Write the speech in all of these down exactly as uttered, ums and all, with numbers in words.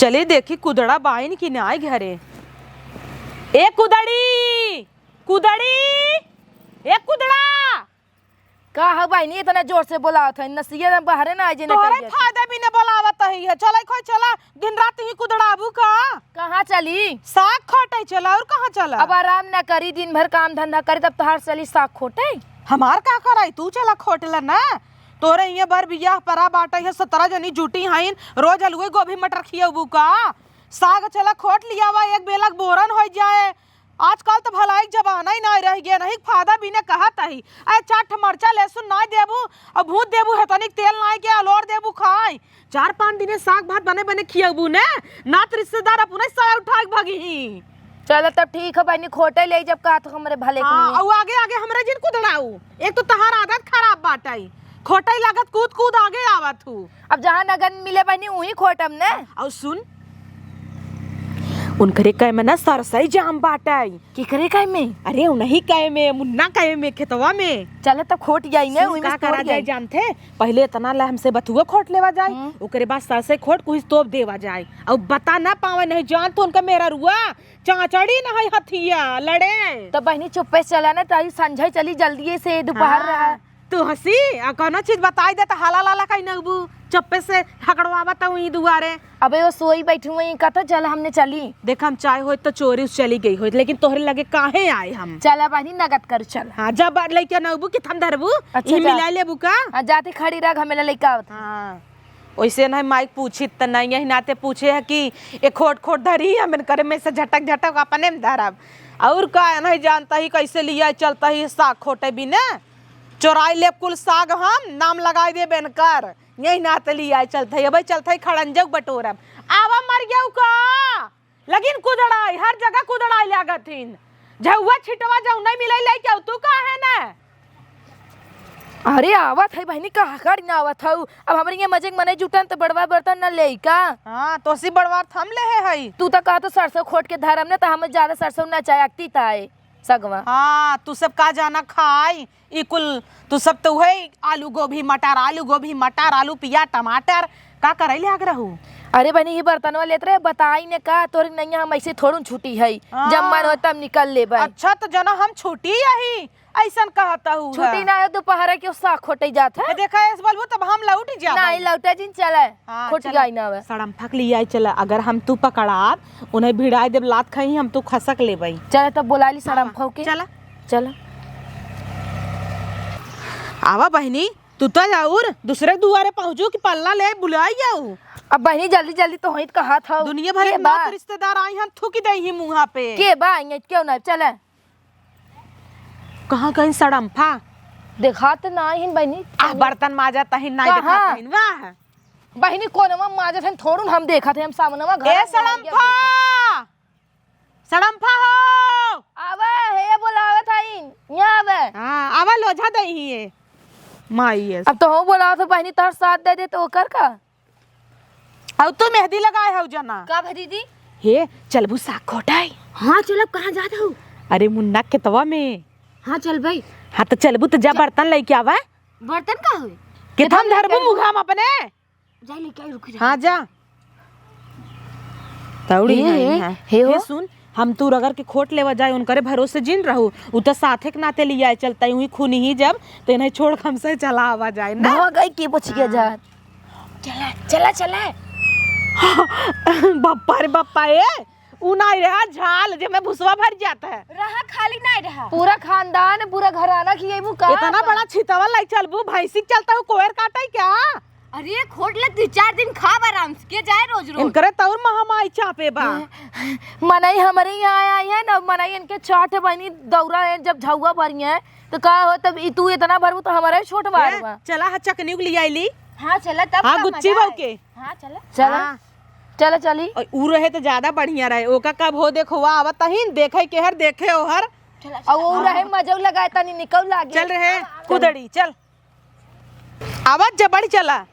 चली देखी कुदड़ा बाइन कि नाई घरे। ए कुदड़ी, कुदड़ी, ए कुदड़ा। का हो बहिनी, इतना जोर से बोलावत है? नसिया ना बहरे ना आइ जे तोहरे नटैया। फायदा भी न बोलावत ही है। चलै खोइ चला, दिन रात ही कुदड़ाबू का? कहाँ चली? साग खोटै चला, और कहाँ चला? अब आराम ना करी, दिन भर काम धंधा करी, तब तोहार चली साग खोटै। हमार का कराई, तू चला खोट ले ना। तोरे इहे बर बियाह परा बाटै है, सतरह जनी जुटी हईन, रोज अलुए गोभी मटर खियबू का? साग चला खोट लियावा, एक बेलक बोरन होइ जाए। आजकल तो भलाई के जमाना ही नाहीं रहि गया, नहीं फायदा भी न कहत ही। अरे चार ठो मरचा लहसुन नाहीं देबू, अब भूत देबू है तनिक तेल नाहीं के अलोर देबू खाए। चार पाँच दिने साग भात बने बने खियबू ने, नात रिश्तेदार अपने सारा उठा के भागी ही। चलो तब ठीक है बहिनी, खोटे ले जब कहा तो हमरे भले के हाँ, लिए। अउ आगे आगे हमरे जिन कुदड़ाऊ, एक तो तहार आदत खराब बाटै, खोटै लागत कूद कूद आगे आवत हूँ। अब जहाँ नगद मिले बहिनी उहीं खोटम ने। अउ सुन, उनकरे कहे में ना सरसई जाम बाटै। केकरे कहे में? अरे उन्हीं कहे में, मुन्ना कहे में, खेतवा में। चले तब खोट जाई ने, सुन, उही में का से तोड़ करा जाए जाई। जानते? पहिले इतना ले हमसे बथुआ खोट लेवा जाए, हम्म। ओकरे बाद सरसई खोट कुछ तोप देवा जाए। अब बता ना पावे नहीं जान तो उनका मेहररुआ चाचड़ी न है हथिया लड़े। तो बहिनी चुप्पे से चला ना, ताई संझा चली जल्दी से, दोपहर हाँ, रहा। तू हंसी, आ कौनो चीज बताई दे तो हाला लाला कहीं नगबू, चुप्पे से हकड़वावा तो वहीं दुआरे। अबे वो सोई बैठी हुई, कतो चल हमने चली। देख हम चाहे होइत तो चोरी उस चली गई होइत, लेकिन तोहरे लगे काहे आए हम? चला बहिनी नगद कर चल। हाँ, जब लइके नगबू कि थम धरबू, अच्छा, ई जा। मिला लेबू का? हाँ, जाते खड़ी रह, हमें लइका आवत। हाँ। ओइसे नहीं माइक पूछित त नहीं, यही नाते पूछे है कि ए खोट खोट धरी, हम इनकरे में से झटक झटक अपने में धरब। और का नहीं जानता ही कैसे लिया चलता ही साग खोटे बिना। चोराई लेब कुल साग हम, नाम लगाई देब इनकर। यही नाते लिया चलता ही, अबे चलता ही खड़ंजक बटोरब। आवा मर गया का? लगिन कुदड़ाई, हर जगह कुदड़ाई लागत हिन। झउआ छिटवा जउ नहीं मिले लेके आऊ, तू का है ना? अरे आवत है बहिनी, कहाँ कर ना आवत हऊ? अब हमरे ये मजे के मने जुटन त बड़वा बर्तन न लेई का? हाँ, तोसी बड़वा थम ले है हई। तू त कहा तो सरसों खोट के धरम न, त हमें ज्यादा सरसों न चाहे, अकती ताए सगवा। हाँ, तू सब का जाना खाई, ई कुल तू सब तो उहे आलू गोभी मटर, आलू गोभी मटर, आलू पियाज टमाटर, का करई लाग रहू? अरे बहिनी, ई बर्तनवा लेत रहे, बताई ने का, तोरी नैया हम ऐसे थोड़ू छुट्टी है, हाँ। जब मन हो तब निकल लेबै। अच्छा, तो जना हम छुट्टी यही, ऐसन कहता हूँ छुट्टी है। ना है, दोपहर के साग खोटे जात है। ए, देखा, ऐस बोलबू तब हम लौट जाबे। नहीं, लौटे जिन चले, हाँ, खोट चला। जाई ना आवे। सड़म्फा के लिए आई चला, अगर हम तू पकड़ाब, उन्हें भिड़ाई देब, लात खाई, हम तू खसक लेबै। चला तब बोला ली हाँ, सड़म्फा के। चला। चला। आवा बहिनी, तू तो जाऊर दूसरे दुआरे पहुँचू कि पल्ला ले बुलाई जाऊ। अब बहिनी जल्दी जल्दी तो होइत कहा था। दुनिया भर के के बा? नात रिश्तेदार आई हम थूकी दे ही मुँहा पे। के बा? ये क्यों ना चले? कहाँ कहीं सड़म्फा? देखात ना हिन बहिनी। आ बर्तन माजा तहिन ना कहाँ? देखात हिन, वाह। बहिनी कोनवा माजत हन, थोड़ुन हम देखत है, हम सामनवा घर ए में सड़म्फा, सड़म्फा हो। आवा हे बोलावत हईन, यहाँ आवा। हाँ, आवा लोझा दे ही ये। माई ये। अब तो हो बोलावत हो बहिनी, तोहर साथ दे दे तो ओकर का? अब तू मेहंदी लगाए हो जना। का भा दीदी? हे, चलबू साग खोटाई? हाँ, चलब, कहाँ जात हो? अरे मुन्ना खेतवा में। हाँ, चल भाई। हाँ, तो चलबू तो जा बर्तन लेके आवा। बर्तन का होई? के थम धरबू मुँहा में अपने? जा लेके आई, रुकी, रुकी। हाँ, जा। तौड़ी हे, है, हे, है। हे हो। हे, सुन, हम तू रगड़ के खोट लेवा जाए, उनकरे भरोसे जिन रहू। उ तो साथे के नाते लिया चलता ही, उही खूनी ही जब, तो इन्हें छोड़ के हमसे चला आवा जाए ना। भाग गई के पूछ के हाँ। जा। चला, चला, चला। बप्पा रे बप्पा, ए, उ नाई रहा झाल, जेमे भुसवा भर जाता है। रहा खाली नाई रहा। पूरा खानदान, पूरा घराना खिएबू का? इतना बड़ा छितवा लाई चलबू, भैंसी के चलता हूँ, कोयर काटा ही क्या? अरे, खोट ले, दू चार दिन खाब आराम से, के जाए रोज रोज? इनकरे तौर महामाई चापे बा। मनई हमरे यहाँ आया है ना, मनई इनके चाट बनी दौरा है, जब झउआ भरी है, तो का हो, तब ई तू इतना भरबू तो हमारा ही छोट बार ए, बा। चला, हा, चकनी उगली आईली। हाँ, चला, तब हाँ, का गुच्ची मजा बहू आई। के। हाँ, चला। चला। हाँ। चला, चली। और ऊ रहे तो ज्यादा बढ़िया रहे, ओका कब हो देखो, वह आवत तहीन, देखे के हर, देखे ओहर। चला, और वो चला। रहे, मजो लगाए, तनी निकल लागे। चल रहे, हाँ, हाँ, कुदड़ी, चल। आवत जा, बढ़ चला।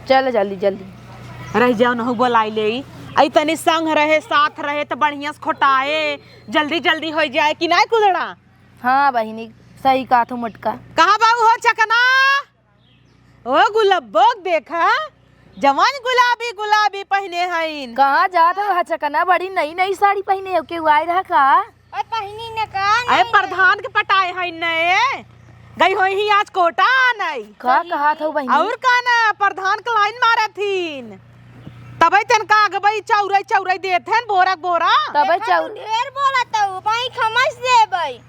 चल जल्दी, जल्दी। रह जाओ, नहु बोलाई ले। आई तनी संग रहे, साथ रहे, तो बढ़िया से खोटाए, जल्दी, जल्दी हो जाए कि नाई कुदड़ा? हाँ बहिनी, सही कहा तू मोटका। कहाँ बाबू हो चकना? ओ गुलब्बो, देखा, जवन गुलाबी गुलाबी पहिने हईन। कहाँ जात हो हचकना, बड़ी नई नई साड़ी पहिने हो, केहू आए रहा का? अरे पहिनी न का, अरे नहीं, प्रधान के पटाए हईन नए। गई होई ही आज कोटा नहीं। का कहत हो बहिनी? और का ना, प्रधान के लाइन मारत हीन। तबे तन का अगबई चौरई चौरई देत हन बोरा के बोरा। तबे देखा, चौर- तू ढेर बोलत हो, बाई खमस देबई।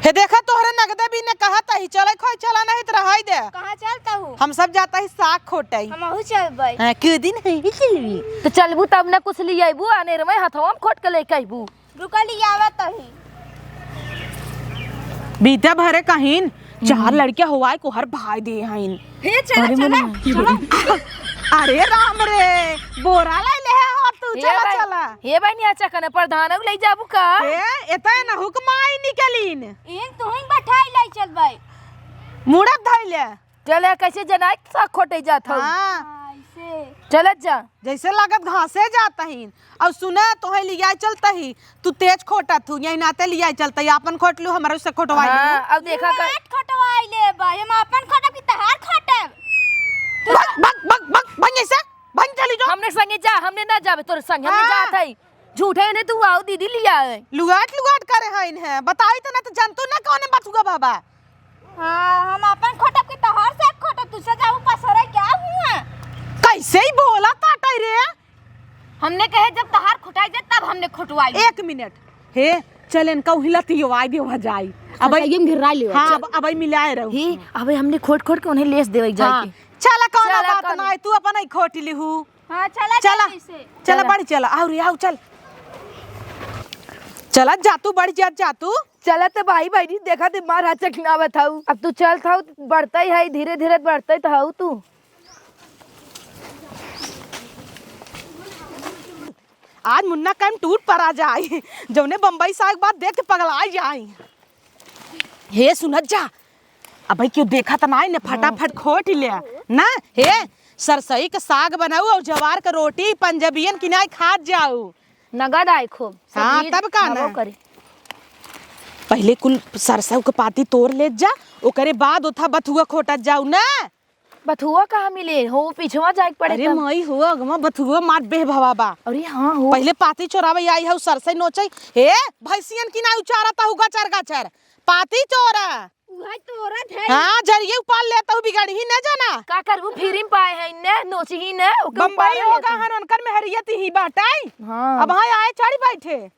हे देखा, तोहरे नगदे भी ने कहत ही, चले खोई चला, नहीं त रहई दे। कहाँ चलत हू? हम सब जात ही साग खोटई। हमहू चलबई। हाँ, के दिन है ही चलबी। त चलबू तब न कुछ लियाइबू, अनेर में हथवा में खोट के लेके अइबू। रुका, लियावत ही। बीते भरे कहिन, चार हम्म। लड़के हुआई कोहर भाई दे हईन। हे, चला, अरे चला, मम्मी। चला। अरे राम रे, बोरा लाई ले है और तू, हे चला, भाई, चला। हे भाई, नहीं अच्छा कने प्रधान ले जाबू का? हे, एतै न हुक्म आई निकलीन। इन तुहिन बैठाई लाई चल भाई। मुड़त धइले। चले, कैसे जनाई साग खोटे जात हऊ? हाँ। हाँ, ऐसे। चलत जा। जैसे लागत घासे जात हीन। और सुने, तोहे लियाई चलत ही, तू तेज खोटत हू, यही नाते लियाई चलत ही, आपन खोट लू, हमरो से खोटवाई लू। हाँ, अब देखा कर। नाट खोटवाई ले बा, हम आपन खोटब कि तहार खोटब? तू भग, भग, भग, भग, भग ऐसे, भग चली जो। हमने संगे जा, हमने ना जाबे तोरे संग, हमने हाँ। जात हई। झूठे ने तू आओ दीदी लियाए। लुगाट, लुगाट करे हैं इन्हें, बताई तो ना तो जनतू ना कौन बथुआ बाबा। हाँ, हम अपन खोटब के तोहर से खोटब, तुझसे जाऊ पसरे क्या हुआ? कैसे ही बोला ताटै रे? हमने कहे जब तोहार खोटाई जाए तब हमने खोटवाई। एक मिनट, हे, चल इनका उही लतियो आई दे वहाँ जाई। अब अच्छा, ये गिर्रा लियो, हाँ, चल। अब, अब मिलाए रहो। हे, अबे हमने खोट खोट के उन्हें लेस देवे जाए हाँ। के। चला, कौनो चला, बात कौनो। ना है, तू अपन ही खोट लिहू। हाँ, चला चला, जल्दी से। चला, चला। बढ़ चला, आउ रे, आउ, चल। चला जा तू, बढ़ जा, जा तू। चला त भाई, बहिनी, देखा त मार हाथ चकनावत हऊ। अब तू चलत हऊ, बढ़तै है, धीरे धीरे बढ़तै त हऊ तू। आज मुन्ना कैम टूट परा जाई, जौने बम्बई साग के बाद देख के पगला जाई। हे सुनत जा, अबे क्यों देखा त नाई ने, फटाफट खोट ले ना। हे सरसई के साग बनाऊ और जवार के रोटी पंजाबियन की नाई खात जाऊ। नगद आए खूब, सब हाँ, चीज तब का खाबो ना। करे। पहले कुल सरसों के पाती तोड़ लेत जा, ओकरे बाद ओथा बथुआ खोटत जाऊ ना। बथुआ कहाँ मिले हो? पिछवा जाए के पड़े अरे तब। माई हो, अगवा बथुआ मार बेह भवा बा। अरे हाँ हो। पहले पाती चोरावे आई हऊ, सरसई नोचई। हे, भैंसियन की ना उचारा ता हुआ चर गाचर। पाती चोरा। उहे तोरा धई। हाँ, जरिए उपाल लेता हूँ, बिगड़ ही न जाना। का करबू, फ्री में पाए हैं इन्ने, नोची ही न, ओके बम्बई उपाल होगा लेता हूँ। हन, उनकर मेहरियत ही बाटाई। हाँ। अब हाँ आए चढ़ी बैठे।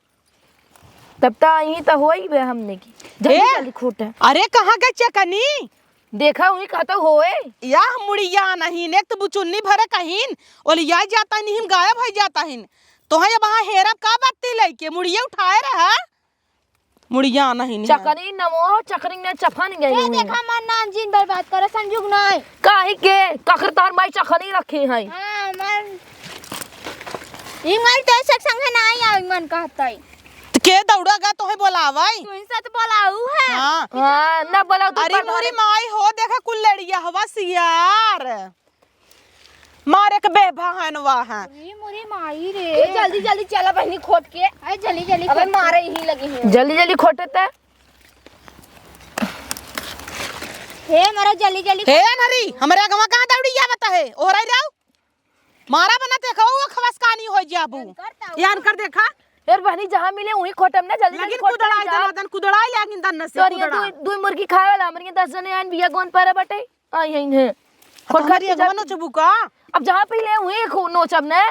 तब त यहीं त होई बे हमने की। जल्दी, ए, जल्दी खोटे। अरे, कहाँ गए चकनी? देखा हुई कहत होए। या मुड़िया नहीं, एक तो बुचुन्नी भरे कहीन, ओलिया जाता नहीं, हम गायब हो जाता हिन। तो है अब हाँ हेरब का बत्ती लइके, मुड़िया उठाए रहा। मुड़िया नहीं, नहीं। चकनी नमो, चकनी ने चफन गए हे हुई। देखा, हमार नाम जिन बर्बाद करे, संजुग नहीं। काहे के? कखर तोहर माई चकनी रखी है। हाँ, हमार ई माई तो ऐसे संगे नहीं आवे, मन कहता है। त के दौड़ा गा तोहे बोलावै? तू इनसे तो बोलाऊ है। हाँ। हाँ, ना बोलाऊ तो अरे पर मोरी माई हो, देखा कुल लड़िया हवा सियार। मारे के बेभा हन वा है। अरे मोरी माई रे। ए, जल्दी, जल्दी चला बहिनी खोट के। अरे जल्दी, जल्दी अबे खोट के। मारे यहीं लगी है। जल्दी, जल्दी खोटे ते। हे मारो जल्दी, जल्दी हे खोट। नरी, हमरे अगवा कहाँ दौड़ी आवत है? ओहराई रहो। मारा बना देखो, वो खवस कहानी हो जाबू। यान कर देखा। यार बहनी, जहाँ मिले वहीं खोटम ना, जल्दी जल्दी लेकिन खोट कुदड़ाई जा। दनादन, कुदड़ाई लेकिन दन से तोर ये कुदड़ा। दू, दू मुर्गी खाए वाला, हमरे दस जने आन बिया गोन पर बटे। आई हैं हैं। खोट तोहरी खाती अगवा जाती। नोचबू का? अब जहाँ पे ले वहीं खो-, नोचब ना।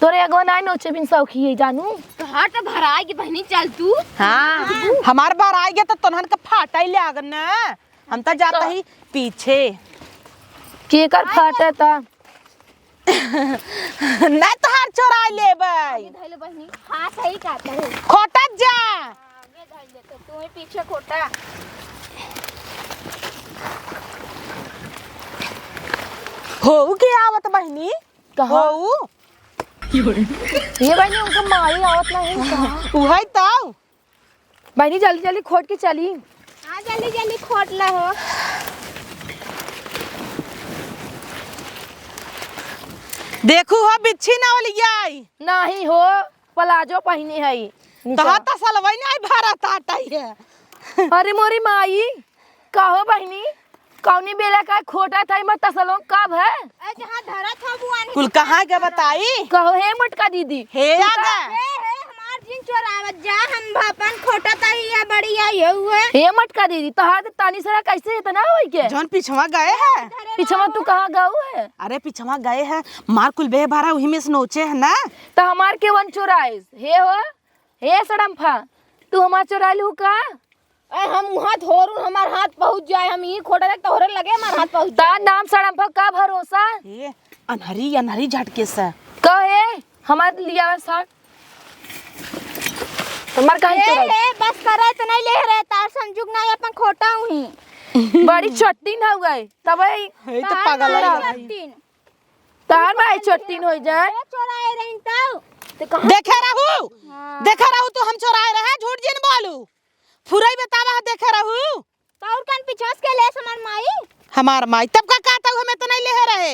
तोरे अगवा नाई नोचे बिन सौखी है जानू। तोहार तो भराई के बहनी चल तू। हाँ, हमार भराई के तो तोहन के फाटाई ले आगन ना। हम त जात ही पीछे। केकर फाटे त? नहीं तोहार चोराई लेबै। ये धइले बहिनी। हाँ, सही कहता है। खोटत जा। हाँ, ये धइले तो तू ही पीछे खोटा। होऊ के आवत बहिनी? कहाँ? होऊ? ये बहिनी, उनका माई आवत ना है का? उहै तो। बहिनी, जल्दी जल्दी खोट के चली। हाँ, जल्दी जल्दी खोट ला हो। देखू हो, बिच्छी ना ओलियाई। नहीं हो, प्लाजो पहिने है। तोहार त सलवई नहीं भरत आटै है। अरे मोरी माई, का हो बहिनी? कौनी बेला का खोटा था, मत तसलो कब है? ए, जहाँ धरत हो, वो आन कुल कहाँ के बताई? कहो, हे मोटका दीदी। हे तू आगा। का हे, हे, हमार जिन चोरावत जा, हम अपन खोटा तही है, बढ़िया ये हुए। हे मोटका दीदी, तोहार तो तानी सरा कैसे इतना होई के? जौन पिछवा गए है। पिछवा तू कहाँ गऊ है? अरे, पिछवा गए है, मार कुल बे भरा, उही में से नोचे है ना। तो हमार के वन चोराइस? हे हो, हे सड़म्फा, तू हमार चोराइल हु का? ए, हम उहाँ थोरू, हमार हाथ पहुँच जाए, हम ई खोटा देख तोहरे लगे हमार हाथ पहुँच ता जाए। नाम सड़म्फा का भरोसा? ए, अनहरी, अनहरी झटके से। कहे, हमार लिया साथ। हमार काहे ए, चोराई? ए, बस करे तो नहीं ले रहे, तार संजुग नहीं अपन खोटा हुई। बड़ी चट्टीन हो गई, तब ई हे, तो तार पागल माई है। चट्टीन। तार माई चट्टीन हो जाए। ए, चोराए रही तब। ते कहाँ देखे रहू, हाँ। देखे रहू तो हम चोराए रहे, झूठ जिन बोलू। फुरई बतावा, देखे रहू। तो और कन पिछस के लेस हमार माई? हमार माई, तब का कहता हूँ, हमें तो नहीं ले रहे,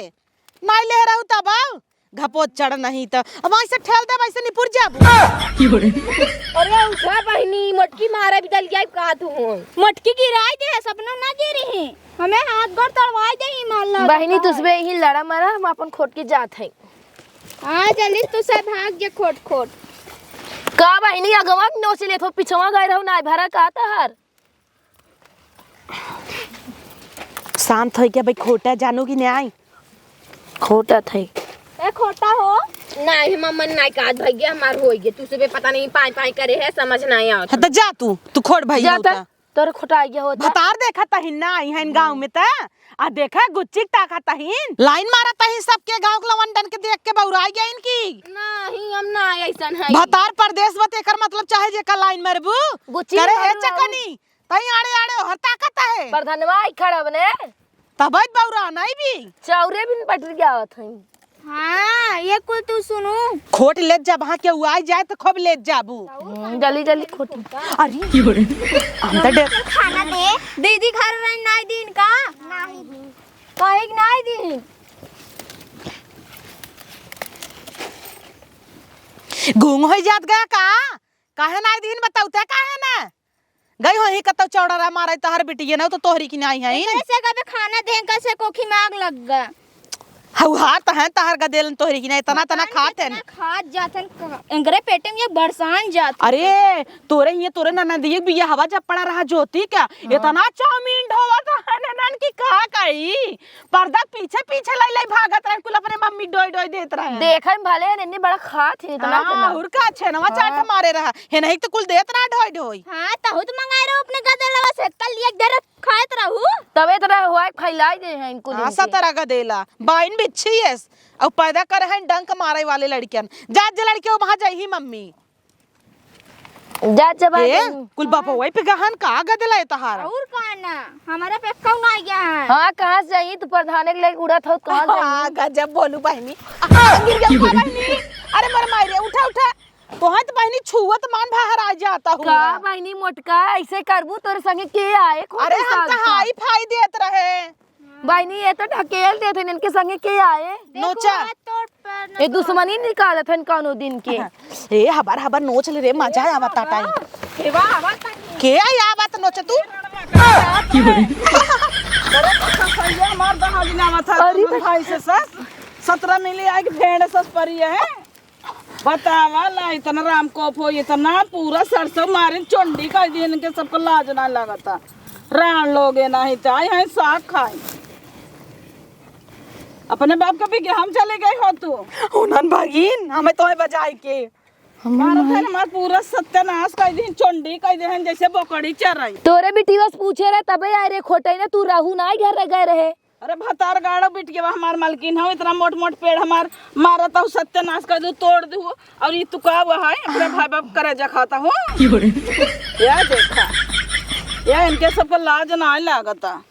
नहीं ले रहू तब आओ। घपोत चढ़ नहीं तो अब ऐसे ठेल दे, वैसे निपुर जाबू। अरे उठा बहिनी, मटकी मारे भी दल जाए का तू हो? मटकी गिराई दे, सपना ना गिरी है। हमें हाथ गोड़ तड़वाई दे ही मार ला बहिनी, बता। तुसबे ही लड़ा मरा, हम अपन खोट के जात है। हाँ, जल्दी तू सब भाग जे खोट खोट। का बहिनी, अगवा नोच लेत हो, पिछवा गए रहो, नाई भरा का तहर? शांत होई के भाई, खोटा जानू कि नहीं? खोटा थे। ए, खोटा हो? नहीं, मम्मन नहीं काज भैया, हमार होई गे। तू सुबह पता नहीं पाई पाई करे है, समझ नहीं आवत। हाँ, तो जा तू, तू खोट भैया जा होता। त, तोर खोटा आइया होता। भतार देखा तहिन ना आई है गाँव में त। आ देखा गुच्ची ताका तहिन। लाइन मारा तहिन सबके गाँव के लवंडन के देख के बौराई गइन की। नहीं, हम ना ऐसन है। भतार परदेस बा त एकर मतलब चाहे जेका लाइन मारबू। गुच्ची करे हे मारू चकनी। तई आड़े आड़े ओहर ताकत है। प्रधनवा आई खड़ा बने। तबैत बौरा नहीं भी। चाउरे बिन पटरी के आवत हई। हाँ, ये कुल तू सुनू। खोट लेत जा, वहाँ के उ आई जाए तो खूब लेत जाबू। हम्म, जल्दी जल्दी खोटी। अरे, हम तो डर खाना दे। दीदी घर रही नाई दिन का? नाई दिन। काहे के नाई दिन? गूंग हो जात गया का? काहे नाई दिन बताऊ ते काहे ना? गई होही कतौ चौड़ा रहा मारे तहर बिटिया ना, तो तोहरी की नाई है। कैसे कबे खाना दे, कैसे कोखी में आग लग गया। हऊ हाथ है तहर गदेलन तोहरी की ना, इतना तना पता नहीं खात है। कितना खात जात है, क-, इनकरे पेटे में ये बरसान जात है। अरे, तोरे हिये तोरे ननदिये बिया हवा जब पड़ा रहा ज्योति का, हाँ। इतना चाउमीन ढोवत है ननन की का कही। पर्दा पीछे पीछे लाई लाई भागत रहे, कुल अपने मम्मी डोई डोई देत रहे। देखे में भले है, इतनी बड़ा खात है, इतना हाँ, इतना। और का छेनवा चाट हाँ। मारे रहा, है नहीं तो कुल देत रहा ढोई ढोई। हाँ, तहु तो मंगाए रहो अपने गदलवा से, कल एक धरे खात रहू। तबे तो रहा हुआ फैलाई दे हैं इनको हाँ, दिन के। सतरा गदेला, बाइन बिच्छी है, और पैदा करे हैं डंक मारे वाले लड़कियन। जा जे लड़के वहाँ जाई ही मम्मी। जा जब आ ए, गई। कुल बापा वही पे गहन का गदला है तहारा। और का ना, हमारे पे कौन आ गया है? हाँ, कहाँ से जाई? तू प्रधाने के लेके उड़त हो, कहाँ से जाई? हाँ, गजब बोलू बहिनी। गिर गया बहिनी। अरे मोर माई रे, उठा, उठा। तोहे तो बहिनी छुअत मान बाहर आ जाता हुआ। का बहिनी मोटका, ऐसे करबू, तोरे संगे के आए? खोटी अरे हम साग तो खा। हाई फाई देत रहे। बहिनी, ये तो ढकेल देत हन, इनके संगे के आए? देखो, नोचा। हाथ तोड़ पैर न ये तोड़। दुश्मनी निकालत हन कौनो दिन के। ए, हबर हबर नोच ले रे, मजा ए, आवत बाबा। टाइम। केवा आवत है? के आई आवत नोच तू? अरे, तो ससैया हमार दहा दिन आवत है, अरे, तुम भाई से सस, सतरा मिली आई कि भेड़ सस परी है। बतावा ला, इतना राम कोप हो, इतना पूरा सरसों मारिन चोंडी कर दी, इनके सबको लाज ना लगता। रान लोगे नहीं चाहे हैं साग खाए। अपने बाप के भी हम चले गए हो तू। उन्हन भागिन, हमें तोहे बजाए के। मारा था हमार पूरा सत्यानाश कर दी, चोंडी कर दी हैं जैसे बोकड़ी चराई। तोरे बिटिया से पूछे रहे तबे आए रे खोटे ना, तू रहू ना घर रह गए रहे। अरे भतार गाड़ो बिटिया हमार मालकिन हो, इतना मोट मोट पेड़ हमार मारत हो, सत्यानाश कर दू, तोड़ दू, और ये तू का हुआ है अपने भाई बाप करे जा खाता हो। या देखा, या इनके सबको लाज ना लागता,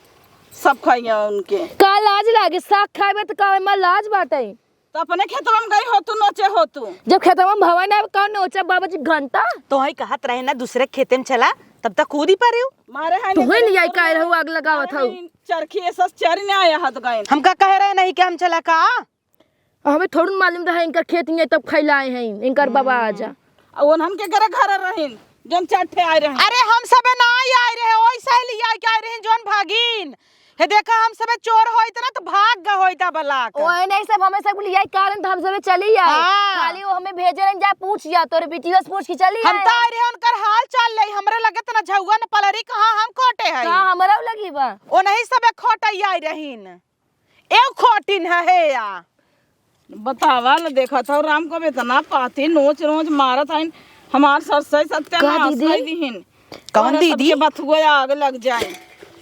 सब खाइया उनके। का लाज लागे? साग खाए में तो का एमा लाज बाटे? तो अपने खेतवा में गई हो तू, नोचे हो तू। जब खेतवा में भवा ना, कौन नोचे बाबा जी घंटा? तो ही कहत रहे ना, दूसरे खेते में चला, तब तक कूदी पड़े हो। मारे हैं तू नहीं ही लिया तेरे का रहू, आग लगावत मारे हऊ। हैं चरखी ऐसा चरी नहीं आया हाथ गए। हमका कहे रहे नहीं कि हम चला का? हमें थोड़न मालूम रहा इनकर खेत में तब खैलाए हैं, इनकर बाबा आ जा। आ उन्हन के करे घर रहिन, जोन चार ठे आए रहे। अरे हम सबे ना आए रहे, ओई सहेली आए के आए रहे, जोन भागिन। हे देखा, हम सबे चोर होइत ना तो भाग ग होइत बलाक। ओए नहीं, सब हमें सब लियाई कारण तो हम सबे चली आए। हाँ। खाली वो हमें भेजे रहन, जा पूछ जा, तोरे बिटिया से पूछ के चली हम आए। तो आए रहे उनकर हाल चाल ले, हमरे लगे त ना झउआ न पलरी कहाँ हम खोटे है। का हमरउ लगी बा? ओ नहीं सबे खोटे आई रहीन। एउ खोटिन है, हे या। बतावा न, देखत हौ राम को इतना पाती नोच नोच मारत हइन, हमार सरसई सत्यानाश कइ दिहिन। कौन तोहरे दीदी? सबके बथुआ आग लग जाए।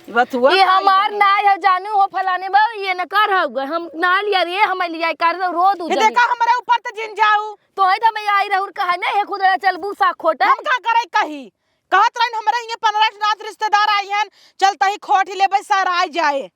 बथुआ ये खाई हमार बने। नाय है जानू हो फलाने बा, ये न कर हउ, हम ना लिया रे, हम लिया कर रो दू ये जने। देखा हमरे ऊपर त जिन जाऊ। तो है त मैं आई रहूर कहा ना, हे खुदरा चलबू साग खोटे। हम का करे कही? कहत रहन हमरे हियां पन्द्रह नात रिश्तेदार आई हन, चलता ही खोट ही लेबे सर आई जाए।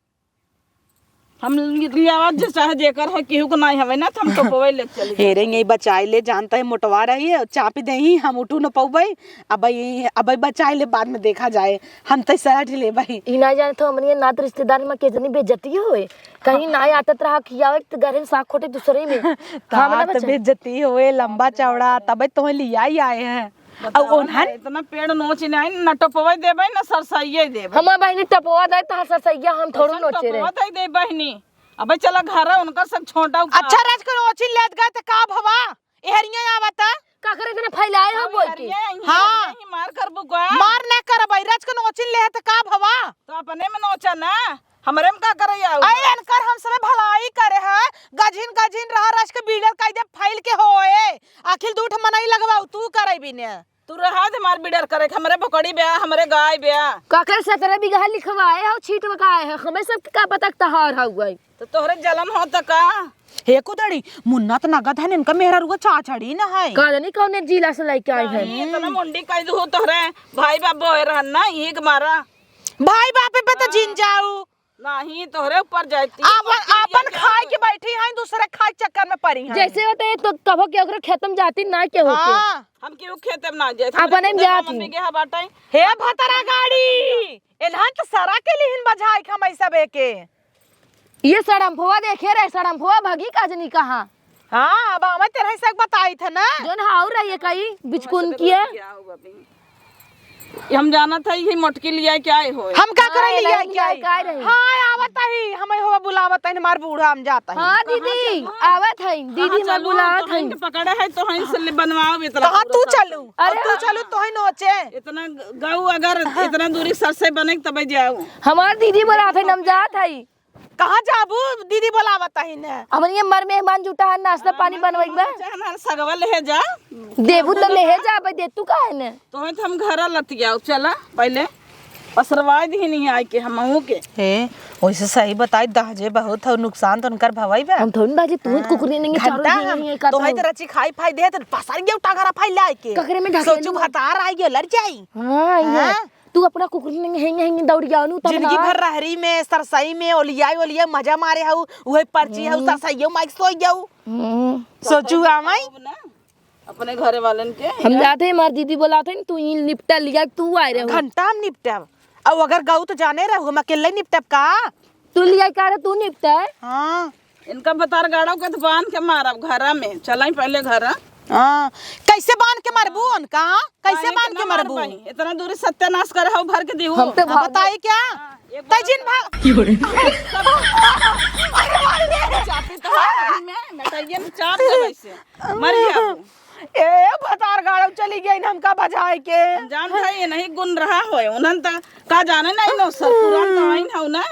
हम लियावत जे चाहे जेकर है, केहू के नाई हवे ना, त हम टोपवे लेके चली हे रे, जाई। यही बचाई ले, जानता है मोटवा रही है, चापी देही, हम उठू न पउबे। अब ये, अब ये बचाई ले, बाद में देखा जाए, हम तो सराठ लेबे। ई ना जाने तो हमनी नात रिश्तेदार में कितनी बेइज्जती होए, कहीं ना आदत रहा खियावे त घर में साग खोटे दूसरे में। हम ना तात बचाई। बेइज्जती होए, लंबा चौड़ा, तबे तो लिया ही आए हैं। बताओ अब ना, उन्हन इतना पेड़ नोच नहीं, ना टोपवा देबे, ना सरसइये देबे। हमार बहिनी टोपवा दे, तहार सरसइया हम थोड़ू ऐसन नोचे रहे। टोपवा दे दे बहिनी। अबे चला घर, उनकर सब छोटा उपाय। अच्छा, राज के नोचिन लेत गए त का भवा? एहरिया आवता। का करे इतना फैलाए हो बोल के? एहरिया आई हाँ। नहीं मार करबू का? मार ना करबै, राज के नोचिन लेत का भवा? तो अपने में नोचा ना। हमरे में का करे आऊ? अरे, इनकर हम सबे भलाई करे है, गझिन गझिन रहा, रच के बीड़र कई दे फैल के होए। आखिर दू ठे मनई लगवाऊ, तू करे बिने। तू रहा दे हमार बीड़र करे, हमरे बोकड़ी ब्या, हमरे गाय ब्या। काकर सतरह बीघा लिखवाए हौ, छीट बकाए है, हमें सब का पता तहार हौ गई। तो तोहरे जलन हो त का? हे कुदड़ी, मुन्ना त नगद है, इनका मेहरा रुआ चाचड़ी न है। का जानी कौने जिला से लेके आए हैं। नहीं, इतना मुंडी कह दू तोहरे भाई बाप बोए रहन ना, ईग मारा। भाई बाप पे तो जिन जाऊ। नहीं, तोहरे ऊपर जाती। आपन, आपन खाए के बैठी हैं, दूसरे खाए के चक्कर में पड़ी हैं। जैसे होते हैं तो कभो के ओकरे खेत में जाती ना के होके। हाँ। हम केहू खेत में ना जाए। अपने में जाती। मम्मी के यहाँ बाटे। हे भतरा गाड़ी, एनहन तो सरा के लिहिन बजाए के हम ऐसा बेके। ये सड़म्फवा देखे रहे, सड़म्फवा भागी का जनी कहाँ। हाँ, अब हमें तेरह सौ बताई थे ना। जोन हाउ रही है कई, बिचकुन की है। ये हम जानत है, ये मोटकी लिया के आए हो। हम का करे हाँ, लिया ये के लिया आई? के आए रहे। हाँ, आवत ही, हमें हो बुलावत है, हमार बूढ़ा हम जात है। हाँ दीदी, आवत है, दीदी हमार बुलावत है। पकड़े है तो हईं से ले बनवाओ इतना कहाँ तू चलू? अरे तू हाँ। चलू तो ही नोचे। इतना गऊ अगर हाँ। इतना दूरी सर से बने तब जाओ। हमार दीदी बुलावत है, हम जात है। कहाँ जाबू? दीदी बोलावत ही ने। हमन ये मर मेहमान जुटा है, नाश्ता पानी बनवाई बा। चाहे ना सगवा ले जा। देबू तो ले जा, भाई दे तू काहे ने? तो हम घर लतियाओ, चला पहले पसरवा दी नहीं आए के हमहू के। हे, वैसे सही बताई, दहजे बहुत हो, नुकसान तो उनकर भवाई बा। हम थोड़ी दहजे, तू हाँ। कुकुरी नहीं, चारों घंटा नहीं हम है, का तो है तो? तो रची खाई फाई दे, तो पसर गया उठा घर फाई लाए के। ककरे में ढकेलू? सोचू भतार आई गया, लड़ जाई। हाँ, ये। हाँ। तू अपना कुकुर निंगे हेंगे हेंगे दौड़ जाओ नु, तब जिंदगी ना। भर रहरी में, सरसई में, ओलियाई ओलियाई मजा मारे हऊ, उहे पर्ची हऊ, हम्म। सरसइयो माइक सोई जाऊ। हम्म। सोचू आमाई। अब ना, अपने घरे वालन के। हम जाते हैं, हमार दीदी बोलाते हैं, तू ई निपटा लिया, तू आए रहे हो। घंटा हम निपटब। अब अगर गऊ तो जाने रहो, हम अकेले निपटब का? तू लिया का रे, तू निपटा है? हाँ। इनका बतार गाड़ो के तो बांध के मारब घरा में। चलाई पहले घर। हाँ, कैसे बांध के मारबू उनका? कैसे बांध के मारबू? इतना दूरी सत्यानाश करे हो भर के दिहू। हम तो हाँ, भाग बताई क्या? हाँ, एक तै बार जिन भाग। चापी तो है, में नटैया में चाप दे वैसे। मर गया। ए, भतार गाड़ो चली गई हमका बजाए के। हम जानत है, ये नहीं गुन रहा होए। उन्हन त का जाने नहीं नो सर, पुरान त आइन हौ ना।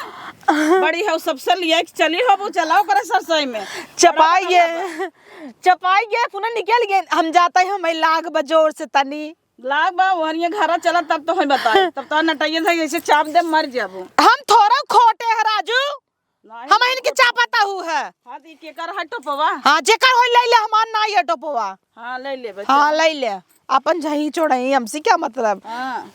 बड़ी हौ सबसे लिया के चली हो, वो चलाओ करे सरसई में। चपाई बड़ा गे, बड़ा। चपाई गे, पुनः निकल गे। हम जाता है, हमें लाग बा जोर से तनी। लाग बा, वहनिये घरा चला तब तो है बताए। तब तो नटैया था, जैसे चाप दे मर जाबो। हम थोड़ा खोटे है राजू। नहीं, हम इनके चापता हूँ है। हाँ, तो ई केकर है टोपवा? हाँ, जेकर होई ले ले, हमार नाई है टोपवा। हाँ, ले ले बच्चा। हाँ, ले ले। अपन जहीं छोड़ई, हमसे क्या मतलब? हाँ।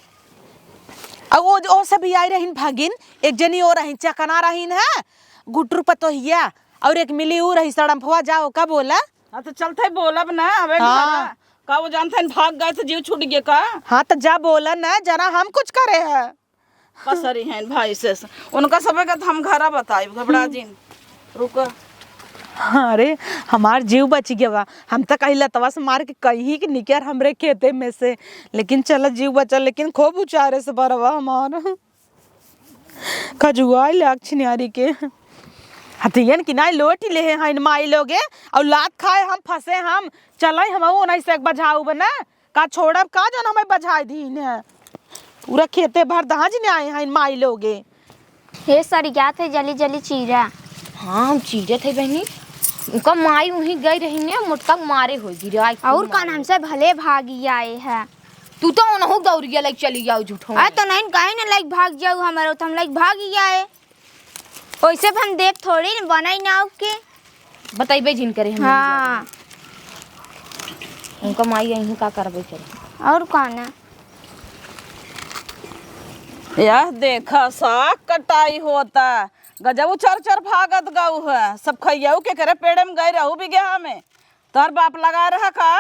अब वो, वो सब भी आई रहीन भागिन, एक जनी और रहीन, चकना रहीन है, गुटुर पतोहिया, और एक मिली ऊ रही सड़म्फवा, जाओ, का बोला? हाँ, तो चलते बोलब ना, अबे हाँ। घरा। का वो जानते हैं, भाग गए थे, जीव छूट गया का? हाँ, तो जा बोला ना, जना हम कुछ करे हैं। पसरी हैं भाई से। उनका सबे का तो हम घरा बताई, घबरा हम्म। जिन। रुका। अरे, हमार जीव बच गया बा। हम तो कहीं लतवा से मार के कहीं कि निकर हमरे खेते में से। लेकिन चला, जीव बचा, लेकिन खूब उचारे से बरवा हमार। खजुआई लाग छिनारी के। हथियन की नाई लोटी लेहे हइन माई लोगे, अउ लात खाए हम फंसे हम। चलाई हमहू ओनही से एक बझाऊ बना। का छोड़ब का जौन हमें बझाई दीन है? पूरा खेते भर दहाज ने आए हइन माई लोगे। हे सरियात है जली जली चीरा। हाँ, हम चीरत है बहनी। उनका माई वहीं गई रही ने, मोटका मारे हो गिरे। आई और खूब का मारे। नाम से भले भागी आए है। तू तो उनहु दौड़िया लाइक चली जाओ झूठो अरे में। तो नहीं कहीं ना लाइक भाग जाऊ हमारे, तो हम लाइक भागी आए। ओइसे भी हम देख थोड़ी न बनाई नाव के। बताइबे जिन करे हम। हाँ। उनका माई यहीं का करबे करे। और का ना? यह देखा, साग कटाई होता, गजब उचर उचर भागत गऊ है, सब खइयाऊ के करे पेड़े में गए रहू बिगहा में, तोहर बाप लगा रहा का?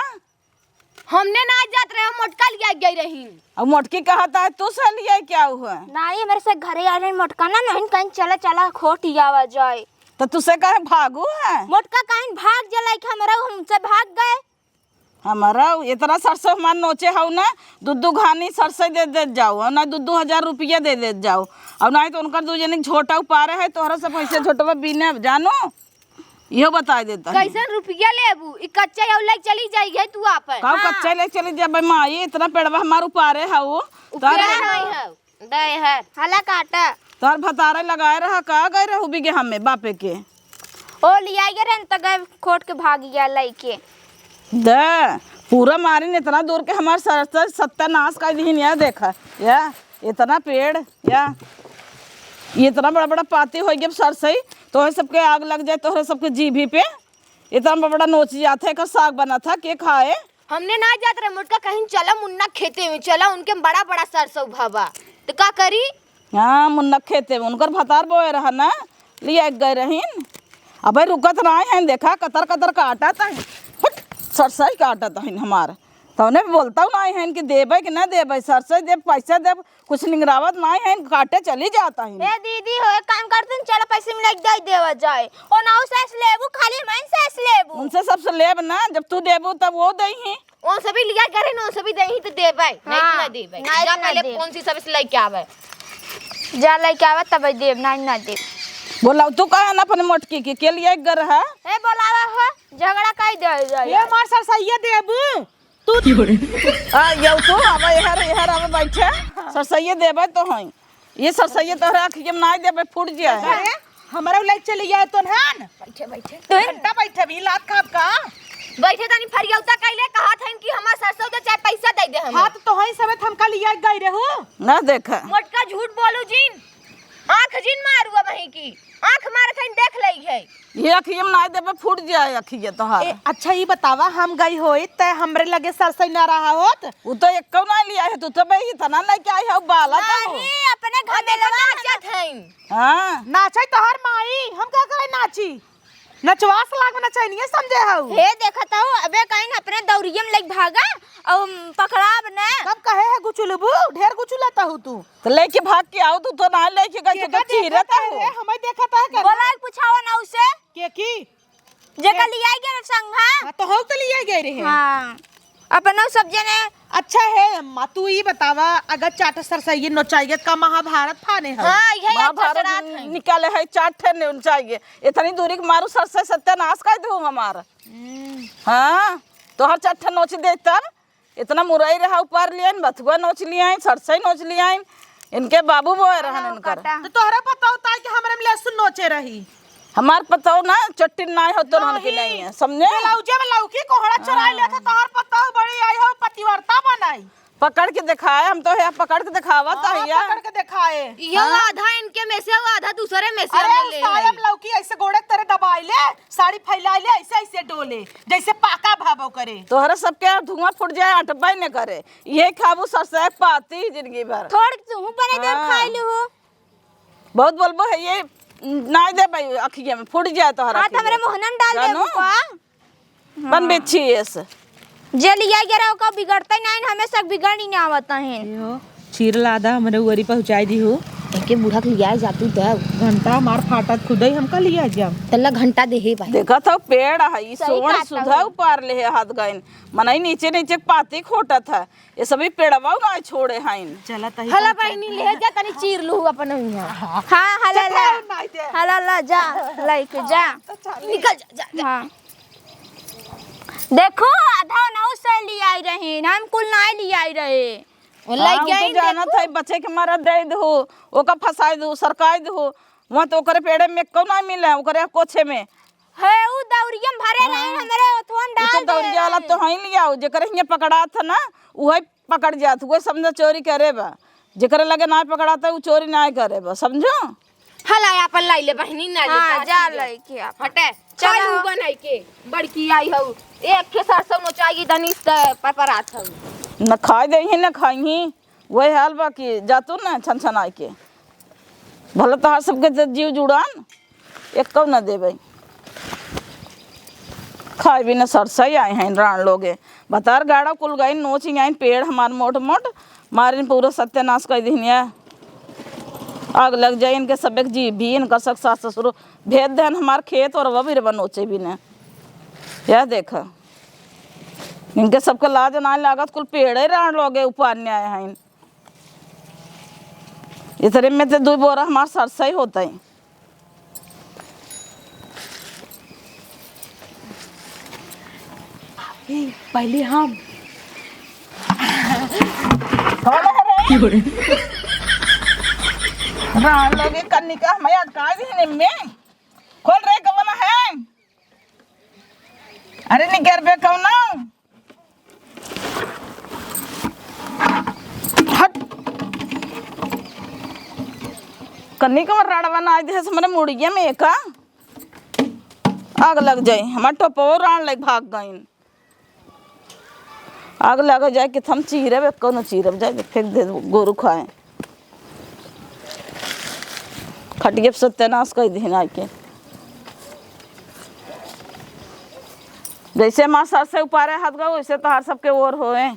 हमने ना जात रहे, हम मोटका लिया गई रही। अब मोटकी कहता है, तू से लिया क्या हुआ? नहीं, मेरे से घरे आ रहे मोटका ना, नहीं कहीं चला चला खोट आवा जाए। तो तुसे कहे भागू है? मोटका कहीं भाग जलाई कि हमरा हमसे भाग गए। हमारा इतना सरसों हमार नोचे हऊ ना, दू दू घानी सरसों दे देत जाओ, और ना दू दू हजार रुपया दे देत जाओ, और ना तो उनकर दू जने झोटा उपारे है, तोहरा से पैसे झोटवा बीने जानो, इहो बताई देता है। कैसन रुपया लेबू? ई कच्चा हऊ लेके चली जाई है तू आपन। का हाँ। कच्चा लेके चली जाबे माई, इतना पेड़वा हमार उपारे हऊ, उपारे तोहर नहीं है। दे है। हला काटा। तोहर भतारे लगाए रहा, का गए रहू बिगे हमें बापे के? ओ लिया गए रहन त गए खोट के भाग गया लइके। दे, पूरा मारिन इतना दूर के हमार सर-, सर-, सत्यानाश कर दीन। या देखा, या इतना पेड़, या ये इतना बड़ा बड़ा पाती हो गया सरसई, तोहरे सबके आग लग जाए, तोहरे सबके जीभी पे इतना बड़ा बड़ा नोच जात है, एकर साग बनत है, के खाए? हमने ना जात रहे मोटका, कहीं चला मुन्ना खेते में, चला उनके बड़ा बड़ा सरसों भावा, तो का करी? हाँ, मुन्ना खेते में उनकर भतार बोए रहा ना, लिया के गए रहीन। अबे रुकत नाई है, देखा कतर कतर काटत है, हट, सरसई काटत है हमार। तौने बोलता नाई है कि देबे कि ना देबे, सरसई देब, पैसा देब, कुछ निंगरावत नाई है, काटे चली जाता है। ए दीदी हो, एक काम करते हैं, चलो पैसे मिला के दे देवा जाए। ओ ना उसे लेबू, खाली मैं से लेबू। उनसे सबसे लेब ना, जब तू देबू तब वो दे ही। उन सभी लिया करे ना, उन सभी दे ही तो देबे, नहीं तो हाँ, ना देबे। नहीं जा तो ना पहले देब। कौन सी सबसे लेके आवे? जा लेके आवे तब देब, नहीं ना देब। बोलाओ तू कहे ना अपने मोटकी के, के लिए एक घर है? ए बोलावा हो, झगड़ा काई दे जाए। ये मार सरसैया देबू। तू आ, यौ तो, अब एहर, एहर, अब बैठे। सरसैये देबे तो हई। ये सरसैये तोहरा अखिए में नाई देबे, फूट जाए। अरे, हमरा उ लेके चली जाए तो हन। बैठे, बैठे। तो घंटा बैठे भी लात खाब का? बैठे तनी फरियौता कैले, कहा था कि हमार सरसों दे चाहे पैसा दे दे हमें। हाँ, तो तोहई सबे हमका लिया गई रहू। ना देखा। मोटका झूठ बोलू जिन। आँख जिन मारू अब वहीं की। आँख मारत हईन, देख लई है। ये अखिए में नाई देबे, फूट जाए अखिए तोहार। ए, अच्छा, ई बतावा, हम गई होई, तै हमरे लगे सरसई ना रहा होत? उ तो एक्को नाई लिया है, तू तो बे इतना लेके आई है, बाला तो हो। नहीं, अपने घर में नाचत हईन। हाँ। नाचे तोहार माई, हम का करे नाची? नचवास लाग में नचैनिये समझे हऊ। हे, देखत हऊ, अबे कहीं अपने दौरिये में लेके भागा, अउ पकड़ाब ने। तब कहे है गुचुलबू, ढेर गुचुलत हऊ तू। तो लेके भाग के आओ, तू तो ना लेके गई, तू तो केका चीरत देखत है हो। रे, हमें देखत है का? बोला, एक पुछावा ना उसे। के की? जेका के? लिया गए रहे संघा। हाँ, तो हऊ तो लिया गए रहे। हाँ। अपनो सब जने। अच्छा है अम्मा, तू ई बतावा, अगर चाट सरसैये नोचाइए का महाभारत फाने है? हाँ, यही अच्छा महाभारत सरात है। निकाले है, चाट ठे ने नोचाइए। इतनी दूरी के मारू सरसई सत्यानाश कर दू हमार। हम्म। हाँ, तोहर चाट ठे नोच दे तब। इतना मुरई रहा उपार लियाइन, बथुआ नोच लियाइन, सरसई नोच लियाइन, इनके बाबू बोए रहन हाँ, इनकर। काटा। तो तोहरा पता होता है कि हमरे में लहसुन नोचे रही। हमार पतौ ना चट्टिन नाय हो तो रहन की नहीं। नहीं है, समझे? ब्लाउजे में लौकी कोहड़ा चोराई हाँ। लेत है, तोहर पतौ बड़ी आई हो पतिव्रता बनाई। पकड़ के दिखाए, हम तो है पकड़ के दिखावत हाँ, है या। पकड़ के दिखाए। यो हाँ। आधा इनके में से, वो आधा दूसरे में से अरे, हमने ले साया आई। में लौकी ऐसे गोड़े के तरे दबाई ले, साड़ी फैलाई ले, ऐसे ऐसे डोले, जैसे पाका भावो करे। तोहरा सबके धुआं फूट जाए, अटबे न करे। ये खाबू सरसों पाती जिंदगी भर। थोड़ तू बने दे हाँ। खाई लू हो। बहुत बोलबो है ये, नाय देबे अखिया में, फूट जाए तोहरा हाँ, तो अखिया हमरे में। मोहनन डाल जानू? देबू का? बन हाँ। बेची एस। जे लिया गया रहो का बिगड़ते नहीं, हमें सब बिगड़ ही ना आवता है। यो, चीर लादा हमरे उरी पहुँचाई दी हो। के बूढ़ा के लियाए जातू तब। घंटा हमार फाटत खुदई हमका लिया जाब। तल्ला घंटा देहे भाई। देखत हौ पेड़ है, ई सही सोड़ कहत सुधा हौ। उपार ले हाथ गइन। मनई नीचे नीचे पाती खोटत है, ये सभी पेड़वा ना छोड़े हइन। चला तही हला तनी बहिनी, ले जा, तनी चीर लू अपन इहाँ। हाँ, हला चल, ला। चल, नाई दे। हला ला, जा, लइके जा। तो चल। निकल जा, जा, जा। हाँ। देखो, आधा नौ से लियाई रही, हम कुल नाई लियाई रहे। वो हाँ, लइके उ तो आइन, जानत देखो। है, बचे के मारा दे दहु, ओका फंसाई दहु, सरकाई दहु। वहाँ तो ओकरे पेड़े में एक्को नाई मिले, ओकरे कोछे में। हे, उ दौरिया में भरे हाँ। रहे, हमरे ओथवन उ तो डाल दे दौरिया वाला रहे। तो हई लियाउ, जेकरे हियाँ पकड़ात है ना, उहे पकड़ जात, उहे समझो चोरी करे बा। जेकरे लगे नाई पकड़ात है, उ चोरी नाई करे बा, समझो? हला, आपन लाई ले बहिनी, ना ले हाँ, जा। जा लइके आपन। हटे, चलो। खाई हूँ बनाई के, बड़की आई हऊ, एक के सरसों नोचाई दनिस त परपरात हऊ। न खाई देही, न खाई, वही हाल बा कि जातू न छन छन आई के। भले तोहार सबके त जीव जुड़ान, एक्को न देबै। खाए बिना सरसई आए हैं राण लोगे। बतार गाड़ा कुल गइन, नोच आइन पेड़ हमार मोट मोट, मारिन पूरा सत्यानाश कर दिहिन या। आग लग जाए इनके सबके जीव भी, इनकर सक सास ससुर भेज देन हमार खेत और वो भी नोचे बिना। यह देख, इनके सबके लाज ना लागत, कुल पेड़े राण लोगे उपार आए हैं। इतने में तो दो बोरा हमार सरसई होता है। ए, पहले हम। कौन है रे? राण लोगे कन्नी का हमें अटका दी है में। खोल रे, कौन है? अरे निकर बे, कौन? हट। कन्नी का राड़वा ना दे हमरे मुड़िया में का? आग लग जाए, हमार टोपो राण लेके भाग गइन। आग लग जाए कि हम चीरब, कोनो चीरब जाए, फेंक दे, गोरू खाए। खटिया पे सत्यानाश कर दिहिन आके। जैसे हमार सर से उपारे हाथ गो, वैसे तोहार सबके ओर होए।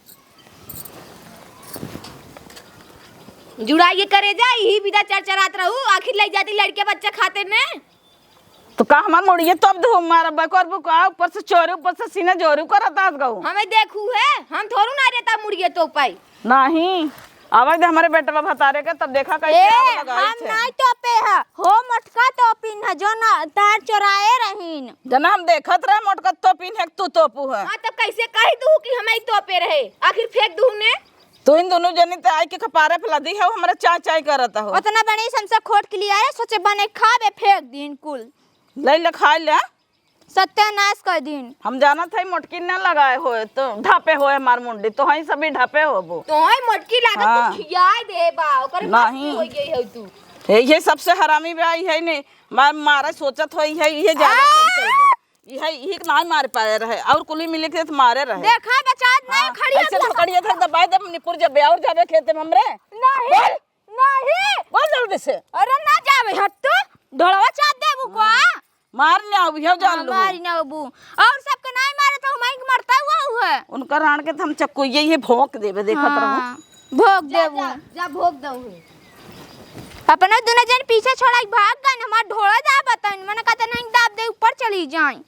जुड़ाइए करे जा, यही बिदा चरचरात रहू, आखिर ले जाती लड़के बच्चे खाते ने। तो का हमार मुड़िए तोप दहु, मारा बकर बुका, ऊपर से चोरी, ऊपर से सीना जोरू करत हाथ गो। हमें देखू है, हम थोड़ू ना रहता मुड़िए तोपाई। नहीं, आवे दे हमरे बेटवा भतारे के, तब देखा कैसे ए, आग लगाई हम थे। नाई तोपे ह, हो मोटका तोपिन ह, जो ना तार चोराए रहीन। जना हम देखत रहे मोटका तोपिन है, तू तोपू है। हाँ, तब कैसे कह दू कि हम ही तोपे रहे, आखिर फेंक दू ने? तू इन दोनों जनी ते आई के कपारे पे लदी है, हमरा चाय चाय करत हो। उतना बड़ी हमसे खोट के लिया रे, सोचे बने खाबे, फेंक दीन कुल। ले ले, खाई ले। सत्यानाश कर दीन। हम जानत है मोटकी न लगाए होए, तो ढापे होए हमार मुंडी, तो हई सभी ढापे होबो। तो हई मोटकी लागत हाँ। तो खियाए दे बा, ओकर बस नहीं। में हो गई है तू। हे, ये सबसे हरामी बा, ये ने मार, मारे सोचत होई है, ये ज्यादा आ! चंचल बा। ये, ये के नाई मार पाए रहे, और कुली मिले के तो मारे रहे। देखा बचात नहीं हाँ, खड़ी ऐसे अभी। पकड़िए थे, दबाए दे, निपुर जबे और जाबे खेते में हमरे। नहीं, बोल। नहीं। बोल जल्दी से। अरे ना जाबे हट तू, ढोलवा चाप देबू का? हाँ। मार ना अबू, जान हाँ, लो। मारी ना अबू। और सबके नाई मारे तो हमारी के मरता हुआ हुआ है। उनका राण के तो हम चक्कू ये, ये भोंक देबे, देखत हाँ, रहो। भोंक जा, देबू। जा, जा भोंक दऊ। अपना दुनो जन पीछे छोड़ा के भाग गए, हमार ढोला दाब बताइन, मने कहते नहीं दाब दे, ऊपर चली जाए।